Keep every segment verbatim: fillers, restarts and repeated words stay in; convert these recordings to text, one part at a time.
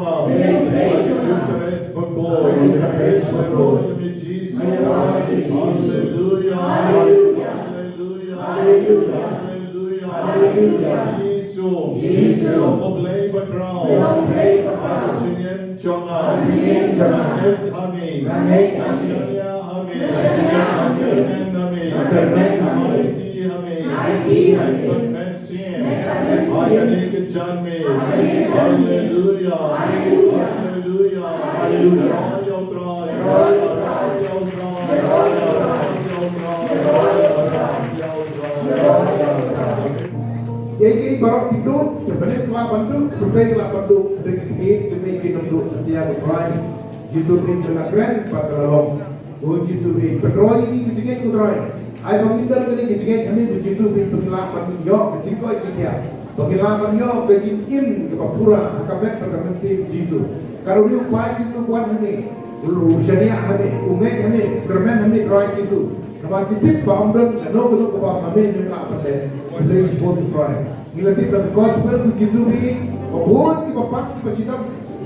jong nga. Nga ïeit bakhuid. Nga ïeit bakhuid. Haleluya. Haleluya. Haleluya. Haleluya. Haleluya. Jisu. Jisu. Ko Blei bakhraw. Ko Blei bakhraw. Jingim jong nga. Jingim jong nga. Nga ngeit ha me. Nga ngeit ha me. Nga shaniah ha me. Nga shaniah ha me. Nga kyrmen ha me. Nga aiti ha me. Nga aiti ha me. Nga kyrmen sien. Nga kyrmen sien. Ha kane ka jingim. Ha kane ka jingim. Haleluya. Haleluya. Haleluya. Haleluya. Haleluya. Ïa kiei baroh ki duh, ki bynta ki la ban duh, ki bynta ki la ban duh, ki bynta ki duh, ki bynta ki duh, satia ko Trai. Jisu phi la kren bad ka la long. O Jisu phi, pynroi ïa ki jingngeit ko Trai. Ai ba ngin don kane ki jingngeit ha me ko Jisu phi, ba ngin lah ban ïoh ka jingkoit jingkhiah. Ba ngin lah ban ïoh ka jingim kaba pura ha ka met bad ka mynsiem Jisu. Ka ruh u pai jingkyrkhu ha me. U shaniah ha me, u ngeit ha me, u kyrmen ha me Trai Jisu. Namar ki tip ba ym don kano kano kaba ma me mem lah ban leh. Khublei shibun ko Trai. Ngi la tip na ka gospel ko Jisu hi, ba bun kiba pang kiba shitom,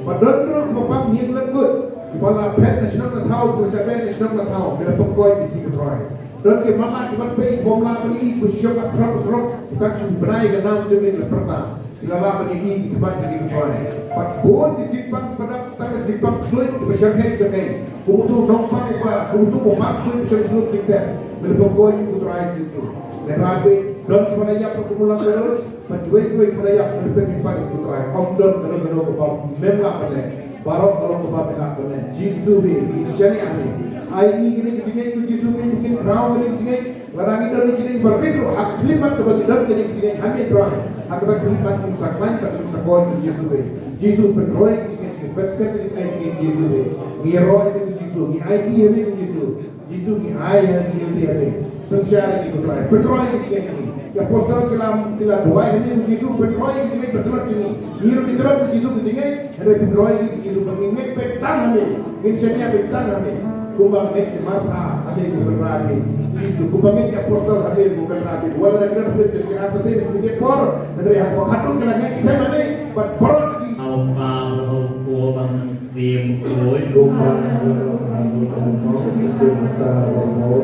ba don ruh kiba pang hi lyngngoh, kiba la phet na shnong na thaw, kiba shah beh na shnong na thaw, me la pynkoit ïa ki ko Trai. Don ki man la ki ban pei ki bym lah ban ïohi, ki shu ïoh ka thrang surok, ki tang shu bnai ka nam jong ngi ka pyrta. Ki la lah ban ïohi ki khmat jong ngi ko Trai. Bad bun ki jingpang ki ba dap tang ka jingpang ksuid ki ba shyrkhei shyrkhei. Kum uto u nongpang uba, kum uto u pang ksuid u shong shlur jingtep. Me la pynkoit ko Trai Jisu. Ngi rai bad don ki ba la ïap kum u Lasarus. Bad kiwei kiwei ki ba la ïap, me la pynkoit ko Trai. Ym don kano kano kaba mem lah ban leh. Baroh ka long kaba me lah ban leh. Jisu hi, ngi shaniah ha me. Ai ngi kine ki jingngeit ko Jisu hi, ngi khraw kine ki jingngeit. Lada ngi don ki jingngeit ba rit ruh, ha ka khyllipmat kaba ngi don kine ki jingngeit ha me Trai. Ha kata ka khyllipmat ngin sa khlaiñ bad ngin sa koit ïa u Jisu hi. Jisu pynroi ki jingngeit jong ngi, pynskhem ki jingngeit jong ngi Jisu hi. Ngi ïaroh ïa me ko Jisu, ngi aiti ha me ko Jisu. Jisu ngi ai ha ngi, ngi aiti ha me. Synshar ïa ngi ko Trai. Pynroi ki jingngeit jong ngi. Ki apostol ki la, ki la duwai ha me ko Jisu, pynroi ki jingngeit ba tlot jong ngi. Ngi ruh ngi tlot ko Jisu ki jingngeit. Hynrei pynroi ïa ngi ko Jisu ba ngin ngeit beit tang ha me, ngin shaniah beit tang ha me. Kumba ngeit ki Martha ha me ko Kynrad hi Jisu, kumba ngeit ki apostol ha me ko Kynrad hi. Wat la ka dang pynjah jingïaid ha me ko por, hynrei ha kaba khatduh ki la ngeit skhem ha me bad baroh ki. Ïa u Kpa, ïa u Khun bad ïa u Mynsiem Bakhuid. Kumba ha ka por, ha ka por, ha ka por, ha ka por.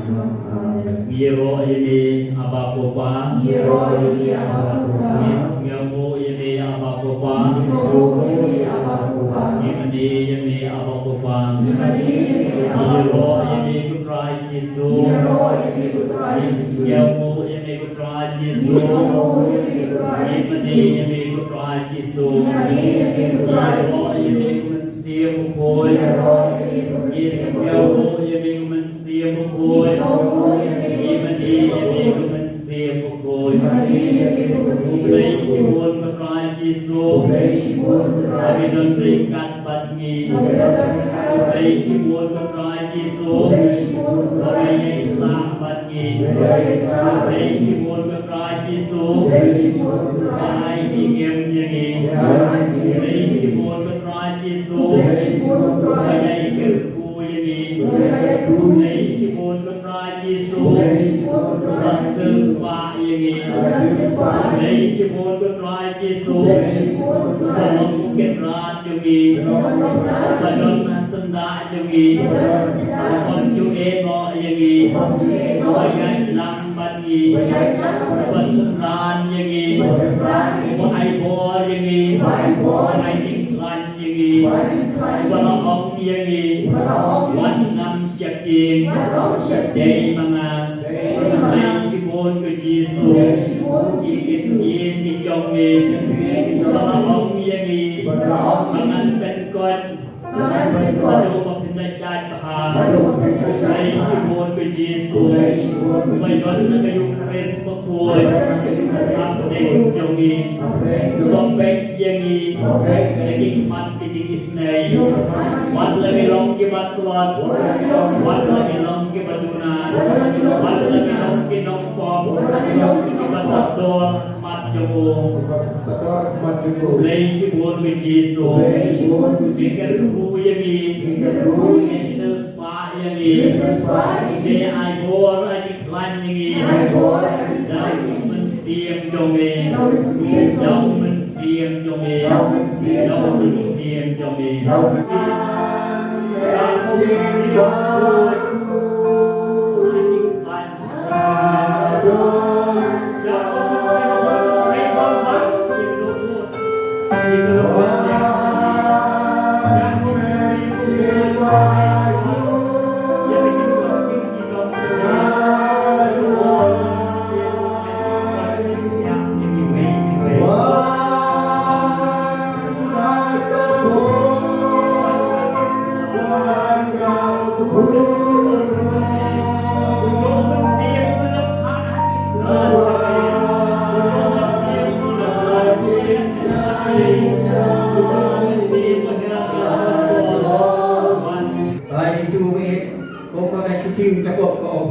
Amen. Ngi ïaroh ïa me Abba ko Pa. Ngi ïaroh ïa me Abba ko Pa. Ngi sngewnguh ïa me Abba ko Pa. Ngi sngewnguh ïa me Abba ko Pa. Ngi mane ïa me Abba ko Pa. Ngi mane ïa me Abba ko Pa. Ngi ïaroh ïa me ko Trai Jisu. Ngi ïaroh ïa me ko Trai Jisu. Ngi sngewnguh ïa me ko Trai Jisu. Ngi sngewnguh ïa me ko Trai Jisu. Ngi mane ïa me ko Trai Jisu. Ngi mane ïa me ko Trai Jisu. Ngi ïaroh ïa me ko Mynsiem Bakhuid. Ngi ïaroh ïa me ko Mynsiem Bakhuid. Ngi sngewnguh ïa me ko Mynsiem Mynsiem Bakhuid. Ngi mane ïa me ko Mynsiem Bakhuid. Khublei shibun ko Trai Jisu. Khublei shibun ko Trai Jisu. Ba ngi don ryngkat bad ngi. Ba ngi don ryngkat bad ngi. Khublei shibun ko Trai Jisu. Khublei shibun ko Trai Jisu. Ba ngi ïaisah bad ngi. Ba ngi ïaisah. Khublei shibun ko Trai Jisu. Khublei shibun ko Trai Jisu. Ba ai jingim ïa ngi. Ba ai jingim ïa ngi. Khublei shibun ko Trai Jisu. Khublei shibun ko Trai Jisu. Ba ïai kyrkhu ïa ngi. Ba ïai kyrkhu ïa ngi. Khublei shibun ko Trai Jisu. Khublei shibun ko Trai Jisu. Ba la siewspah ïa ngi. Ba la siewspah ïa ngi. Khublei shibun ko Trai Jisu. Khublei shibun ko Trai Jisu. Ba long u kynrad jong ngi. Ba long u kynrad jong ngi. Ba don ha syndah jong ngi. Ba don ha syndah jong ngi. Bym ju ïehnoh ïa ngi. Bym ju ïehnoh ïa ngi. Ba ïaid lang bad ngi. Ba ïaid lang bad ngi. Ba synran ïa ngi. Ba synran ïa ngi. Ba ai bor ïa ngi. Ba ai bor ïa ngi. Ba ai jingkhlaiñ ïa ngi. Ba ai jingkhlaiñ ïa ngi. Ba la ong ïa ngi. Ba la ong ïa ngi. Wat ngam shakri. Wat ngam shakri. Dei ma nga. Dei ma nga. Khublei shibun ko Jisu. Khublei shibun ko Jisu. Ïa ki ktien ki jong me. Ïa ki ktien ki jong me. Ba la ong ïa ngi. Ba la ong ïa ngi. Ba ngan pynkut. Ba ngan pynkut. Haduh ba phin da shait bha. Haduh ba phin da shait bha. Khublei shibun ko Jisu. Khublei shibun ko Jisu. Ba ïoh na ka Eukharist bakhuid. Ba ïoh na ka Eukharist bakhuid. Hapdeng jong ngi. Hapdeng jong ngi. Ba peit ïa ngi. Ba peit ïa ngi. Da ki khmat ki jingisynei. Wat la ngi long kiba tlot. Wat la ngi long kiba tlot. Wat la ngi long kiba duna. Wat la ngi long kiba duna. Wat la ngi long ki nongpop. Wat la ngi long ki nongpop. Kiba tad dor ha khmat jong u. Kiba tad dor ha khmat jong u. Khublei shibun ko Jisu. Khublei shibun ko Jisu. Ngi kyrkhu ïa ngi. Ngi kyrkhu ïa ngi. Ngi siewspah ïa ngi. Ngi siewspah ïa ngi. Ngi ai bor ai jingkhlaiñ ïa ngi. Ngi ai bor ai jingkhlaiñ ïa ngi. Da u Mynsiem jong me. Da u Mynsiem jong me. Da u Mynsiem jong me. Da u Mynsiem jong me. Da u Mynsiem jong me. Da u Mynsiem jong me. Trai Jisu, kumba ka shithi Jakob ka ong,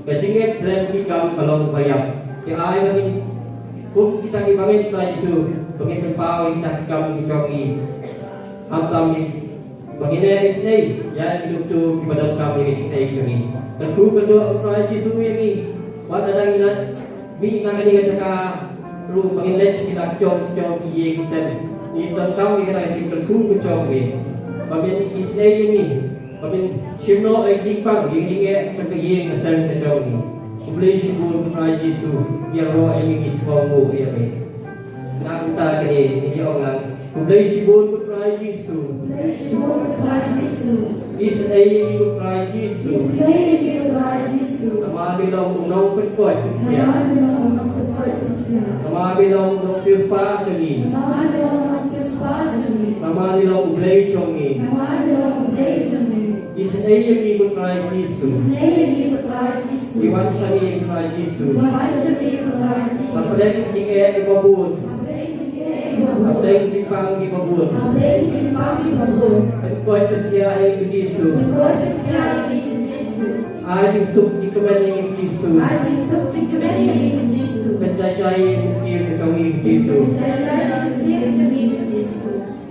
ka jingngeit khlem ki kam ka long ba ïap. Ki ai ba ngin kum kita ki bangeit Trai Jisu, ba ngin pynpaw ïa kita ki kam ki jong ngi. Khamtam ngi ba ngin ïa isynei ïa ki duktu kiba donkam ïa ka jingïeit jong ngi. Kyrkhu kyrdoh u Trai Jisu ïa ngi. Wat la dang ngi la mih na kane ka jaka ruh ba ngin leit sha kita ki jong ki jong ki ïing ki sem. Ngi donkam ïa kata ka jingkyrkhu ka jong ngi. Ba men isynei ïa ngi. Ba men shim noh ïa ka jingpang ïa ka jingeh jong ka ïing ka sem ka jong ngi. Khublei shibun u Trai Jisu. Ïaroh ïa ngi ngi sngewbha ïa ngi. Na ka bynta kane ngi ong lang. Khublei shibun u Trai Jisu. Khublei shibun u Trai Jisu. Isynei ïa ngi u Trai Jisu. Isynei ïa ngi u Trai Jisu. Namar me long u nongpynkoit pynkhiah. Namar me long u nongpynkoit pynkhiah. Namar me long u nongsiewspah jong ngi. Namar me long u nongsiewspah jong ngi. Namar me long u Blei jong ngi. Namar me long u Blei jong ngi. Isynei ïa ngi u Trai Jisu. Isynei ïa ngi u Trai Jisu. Ngi wan sha ngi u Trai Jisu. Ngi wan sha ngi u Trai Jisu. Ba pdeng jingeh kiba bun. Ba pdeng jingeh kiba bun. Ba pdeng jingpang kiba bun. Ba pdeng jingpang kiba bun. Pynkoit pynkhiah ïa ngi u Jisu. Pynkoit pynkhiah ïa ngi u Jisu. Ai jingsuk jingkmen ïa ngi u Jisu. Ai jingsuk jingkmen ïa ngi u Jisu. Pynjah jai ïa ka mynsiem ka jong ngi u Jisu. Pynjah jai ïa ka mynsiem ka jong ngi u Jisu.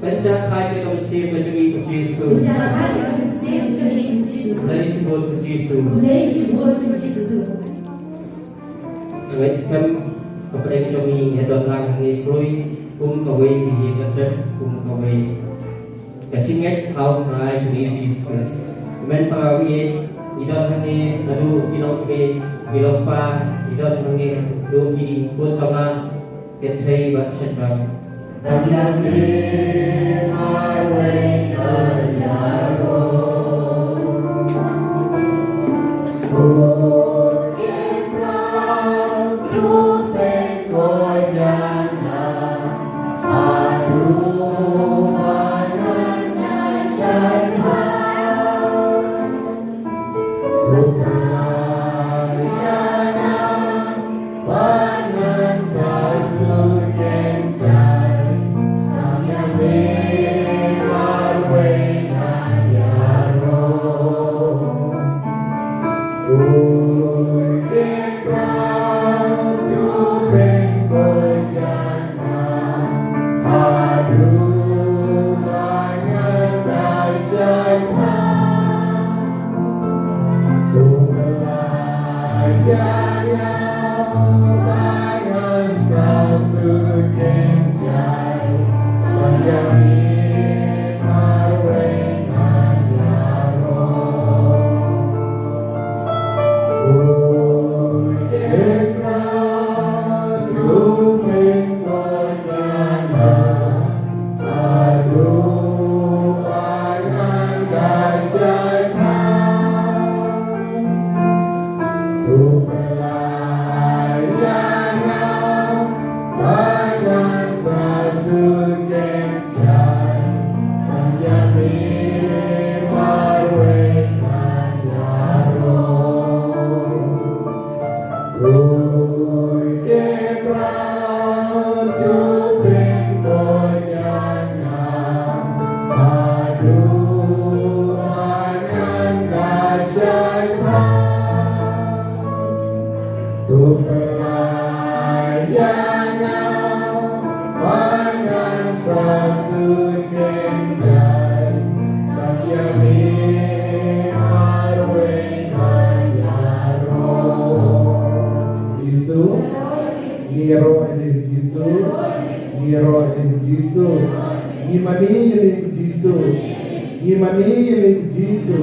Pynjah khlaiñ ïa ka mynsiem ka jong ngi u Jisu. Pynjah khlaiñ ïa ka mynsiem ka jong ngi u Jisu. Khublei shibun u Jisu. Khublei shibun u Jisu. Ngi skhem ba pdeng jong ngi ngi don lang hangne khlem kum kawei ka ïing ka sem, kum kawei ka jingngeit ha u Trai jong ngi Jisu Khrist. Kmen para bangeit, ngi don hangne naduh ki nongkmie, ki nongpa, ngi don hangne naduh ki khun samla, kynthei bad shynrang. Jisu, ngi ïaroh ïa u Jisu, ngi ïaroh ïa u Jisu, ngi mane ïa u Jisu, ngi mane ïa u Jisu,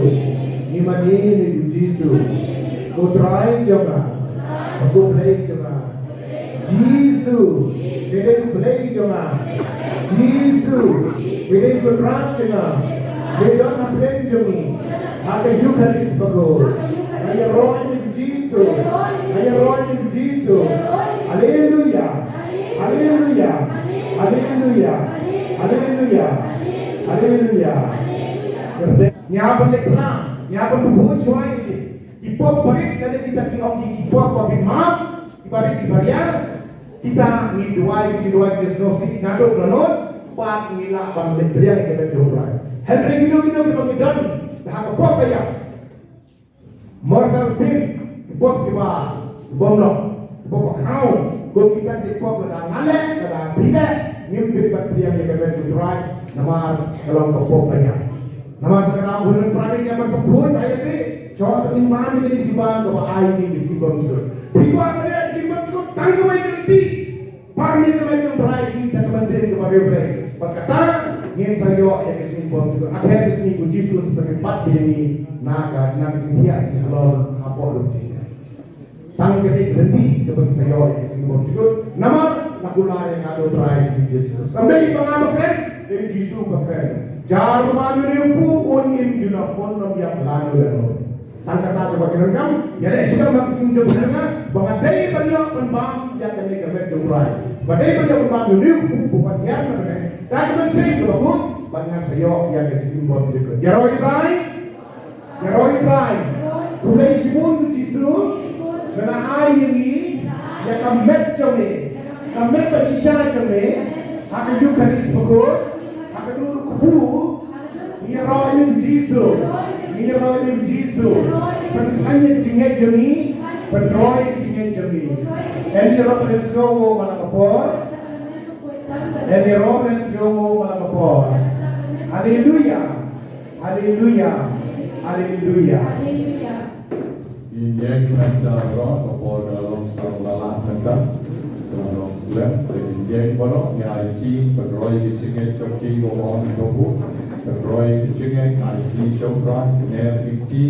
ngi mane ïa u Jisu. Ko Trai jong nga, ko Blei jong nga. Jisu, me dei u Blei jong nga. Jisu, me dei u Trai jong nga. Me don hapdeng jong ngi ha ka Eukharist bakhuid. Nga ïaroh ïa u Jisu. Nga ïaroh ïa u Jisu. Haleluya. Haleluya. Haleluya. Haleluya. Haleluya. Ngi hap ban leit phlang, ngi hap ban pynbun shuwa ïa ki, ki pop barit, lane kita ki ong ki, ki pop ba bit map, ki barit ki baria. Kita ngi duwai, ki duwai, ki sngewsih naduh la nud, bad ngi lah ban leit phlang ïa ka bynta jong U Trai. Hynrei kino kino kiba ngi don ha ka pop ba ïap, mortal sin, ki pop kiba bym long, ki pop ba khraw, kum kita ki pop lada nga leh, lada phi leh, ngim dei ban phlang ïa ka bynta jong U Trai, namar ka long ka pop ba ïap. Namar kata ka daw, u Trai u ïa ban pynbun ïa ki. Shuwa ba ngin bam ïa kane ka jubab kaba ai ïa ngi ka jingbymjukut. Phi kwah ban ïoh ka jingbymjukut, tang kawei ka lynti. Bam ïa ka met jong U Trai ïa ngi da ka mynsiem kaba riewblei. Bad kata ngin sa ïoh ïa ka jingbymjukut. Akher ka sngi U Jisu u sa pynïaid pat ïa ngi na ka, na ka jingthiah jingkhlaiñ hapoh lum jingeh. Tang kane ka lynti kaba ngin sa ïoh ïa ka jingbymjukut. Namar la kular ïa nga da U Trai Jisu. Ym dei ba nga ba kren, dei U Jisu ba kren. Jar ba bam ïa une u kpu un im junom, un ym ïap lano lano. Tang kata kaba ki donkam, ïaleh shitom ha ka jingjop jong nga, ba nga dei ban ïoh ban bam ïa kane ka met jong U Trai. Ba dei ban ïoh ban bam ïa une u kpu ba wan hiar na kane. Da ka mynsiem kaba khuid, ba ngan sa ïoh ïa ka jingbymjukut. Ïaroh ïa U Trai. Ïaroh ïa U Trai. Khublei shibun ko Jisu. Ba la ai ïa ngi ïa ka met jong me, ka met ba shisha jong me, ha ka Eukharist bakhuid, ha ka dur kpu. Ngi ïaroh ïa u Jisu. Ngi ïaroh ïa u Jisu. Pynkhlaiñ ïa ka jingngeit jong ngi. Pynroi ïa ka jingngeit jong ngi. Em ïaroh pynskhem ma la ka por. Em ïaroh pynskhem ma la ka por. Haleluya. Haleluya. Haleluya. Ïeng mynta baroh, ka por ka la long saw ba la mynta. Ka la long slem, te ïeng baroh, ngi aiti, pynroi ki jingngeit jong ki, ko Maw jong U. Pynroi ki jingngeit, aiti jong U Trai, kner ïa ki,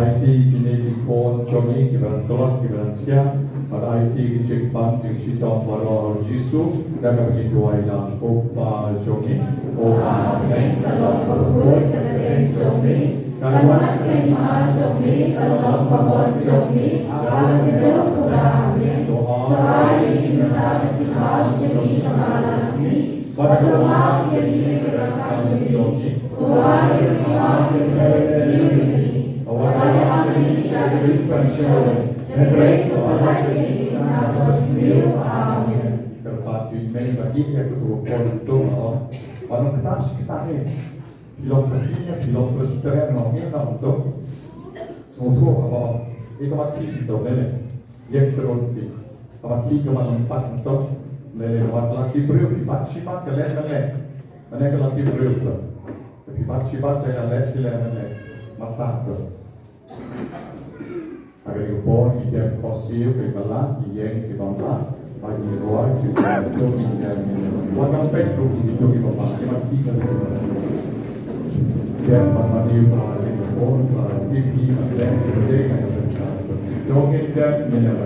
aiti kine ki khun jong ngi, kiba dang tlot, kiba dang thiah, bad aiti ki jingpang jingshitom baroh ha U Jisu, da kaba ngi duwai lang, ko Pa jong ngi, ko Pa. Amen. Ka long bakhuid ka kyrteng jong me. Ka wan ka hima jong me, ka long ka mon jong me, ha ka khyndew kumba ha bneng. To ai ïa ngi mynta ka jingpang jong ngi ha kane ka sngi. Bad to map ïa ngi ha ki ryngkat jong ngi. Kumba ngi map ïa ki ba sniew ïa ngi. Wat la ïa ngi sha ka jingpynshoi, hynrei to pynlait ïa ngi na kaba sniew. Amen. Kyrpad ïa ngi ba ngi ïa ka tu ko tu ma. Ban kata shi kata ne. Phi long Khasi ne, phi long Presbyterian ne, ngi ong to. Sngewthuh kaba ong. Ïa kaba khih to ne. Ïa ka shlur phi. Kaba khih kaba long pat to. Ne, ne kaba la ki briew, phi bat shi bat ka leh ne. Ne ka la ki briew to. Phi bat shi bat ka leh shi leh ne. Masa to. Ha kane ka por ngi dep khohsiew kiba lah, ngi ïeng kiba lah, ba ngi rwai kiba lah, to ngi dep ngi. Wat nang peit ruh ngi to kiba lah, kiba ki ka lah. Dep ban mane U Trai ha kane ka por, U Trai phi phi ban dep kiba dei na ka bynta. To ngi dep ngi dep.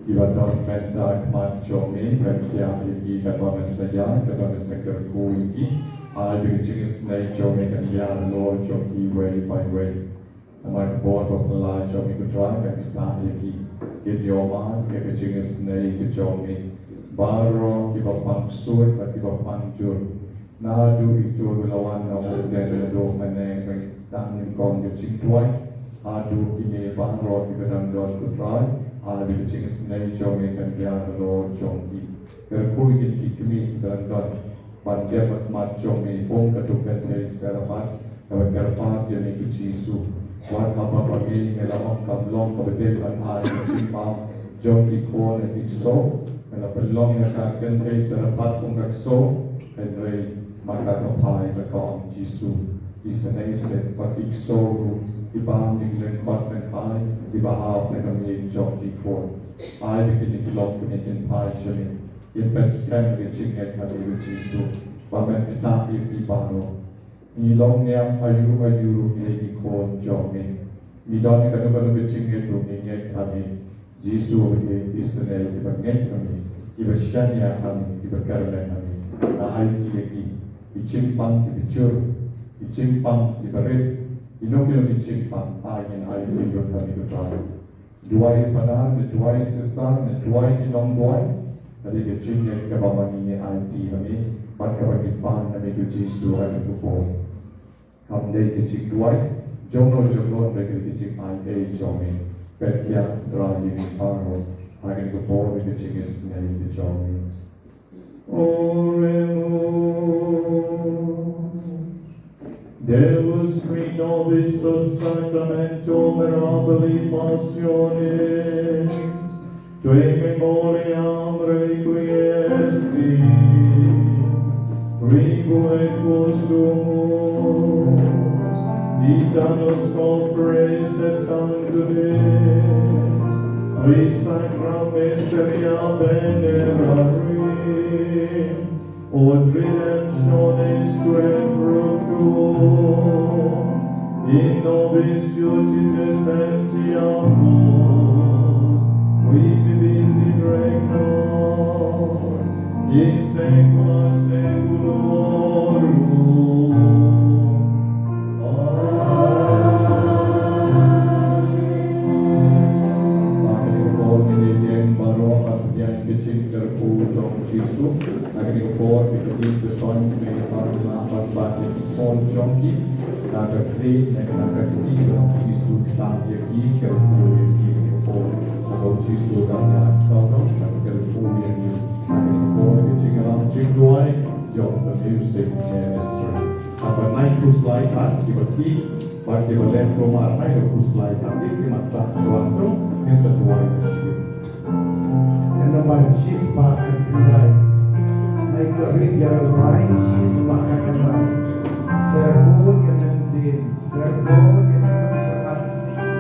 Kiba don bynta ha khmat jong me, pynkhia ïa ki katba men sa ïaid, katba men sa kyrkhu ïa ki. Ai ba ka jingisynei jong me kan ïaid halor jong ki iwei pa iwei. Namar ka bor ba phylla jong me, ko Trai, kan ktah ïa ki. Kin ïoh man ïa ka jingisynei ka jong me. Baroh kiba pang ksuid bad kiba pang jur, naduh ito ba la wan na u Eden haduh mynne, ba tang nyngkong ka jingduwai, haduh kine baroh kiba dang don, ko Trai, ai ba ka jingisynei jong me kan ïaid halor jong ki. Kyrkhu ïa kine ki kmie kiba dang don ban dep ha khmat jong me, kum katto katne sharaphat, kaba kyrpad ïa me ko Jisu. Wat haba ba me, me la ong, kam long kaba dei ban ai ka jingbam jong ki khun ha ki ksew, me la pynlong ïa ka kynthei saraphat kum ka ksew, hynrei markata ka phai ba ka ong Jisu, isynei seh ba ki ksew ruh ki bam ïa ki lyngkot lyngkhai kiba hap na ka miej jong ki khun. Ai ba kine ki lok kine kin phai sha me, kin pynskhem ïa ka jingngeit ha me ko Jisu, ba men ktah ïa ki baroh. Ngi long niam aïu aïu ruh ïa ki khun jong me. Ngi don ïa kano kano ka jingngeit ruh, ngi ngeit ha me. Jisu, ba ngi isynei kiba ngeit ha me, kiba shaniah ha me, kiba kyrmen ha me. Nga aiti ïa ki, ki jingpang kiba jur, ki jingpang kiba rit, kino kino ki jingpang, ai ngin aiti ruh ha me, ko Trai. Duwai para, ne duwai sister, ne duwai ki nongduwai. Ka dei ka jingngeit kaba ma ngi ngi aiti ha me, bad kaba ngi pan ha me ko Jisu ha kane ka por. Kam dei ka jingduwai jongno jongno, hynrei ka dei ka jingai ei jong me. Pynkhia, Trai, ïa ngi baroh ha kane ka por, ka jingisynei ka jong me. Oremus. Deus, qui nobis tot sacramento mirabili passionis, tue memoriam requiescit, tribueque sumus, itanos copres et sanguinis, qui sacra mysteria venerarim, ut redemptionis tuae fructum, in nobis iuditis enseamus, qui vivis in regno in saecula saeculorum. Amen. Ha kane ka por ngin ïeng baroh ban pdiang ïa ka jingkyrkhu jong u Jisu. Ha kane ka por ki kynthei ki don, ki mei ki pa ki lah ban bat ïa ki khun jong ki da ka khlieh ne da ka kti jong u Jisu, ktah ïa ki, kyrkhu ïa ki ha kane ka por. Haba u Jisu u dang ïaid sawdong, ban kyrkhu ïa ki ha kane ka por. Ka jingïalam jingduwai jong ka music ministry. Haba nai khuslai kat, kiba khih bad kiba leh kulmar, nai khuslai kat, ki mat sah shuwa to, ngin sa duwai sha ki. Yn nang mat shispah ka kynthei. Nai ka rit ïa ka rai, shispah ka kynthei. Syrkhut ïa ka mynsiem, syrkhut ïa ka mynsiem,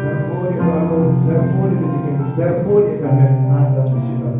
syrkhut ïa ka rum, syrkhut ïa ka jingim, syrkhut ïa ka met, ngan da mynsiem.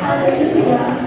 Hallelujah.